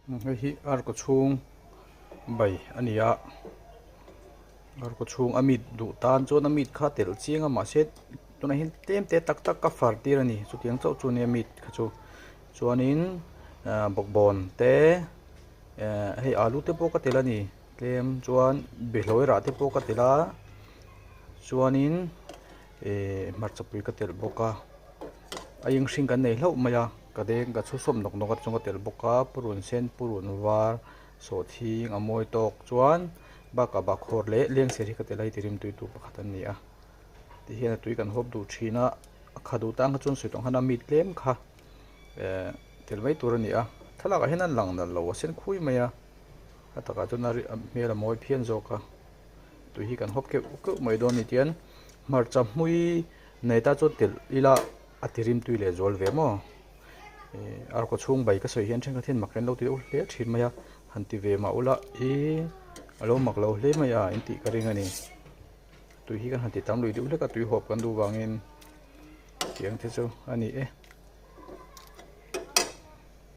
Hei hi ar kawchhung bai a ni a ar kawchhung a meat duh tan chuan a meat kha telh chiang a mahse tunah hian tlem te tak tak ka far tir a ni chutiang chauh chu nia meat kha chu chuanin ahh bawkbawn te ehh hei alu te pawh ka telh a ni tlem chuan behlawi rah te pawh ka telh a chuanin ehh hmarchapui ka telh bawk a a eng hring kan nei hlauh mai a. Ka deng ka chhu sawm nawk nawk a chung a tel bawk a purun sen purun var sawhthing a mawi tawk chuan bakah bahkhawr leh lengser hi ka tel a hei ti rimtui tur pakhat an ni a ti hian a tui kan hawp duh thin a a kha duh tan kha chuan sawi tawh ang khan a mi tlem kha eh tel mai tur a ni a thlalak ah hian a lang nalh lo a sen khui mai a a takah chuan a hmel a mawi phian zawk a tui hi kan hawp keuh keuh mai dawn a ni tihian hmarcha hmui nei ta chuan telh ila. A ti rimtui leh zual ve maw? Ih ar kawchhung bai ka sawi hian thenkhat hian mak en lo ti deuh hle thin mai a, han ti ve mah ula ih a lo mak lo hle mai a in tih ka ring a ni. Tui hi kan han ti tam lui deuh hlek a tui hawp kan duh vangin tiang te chu a ni e.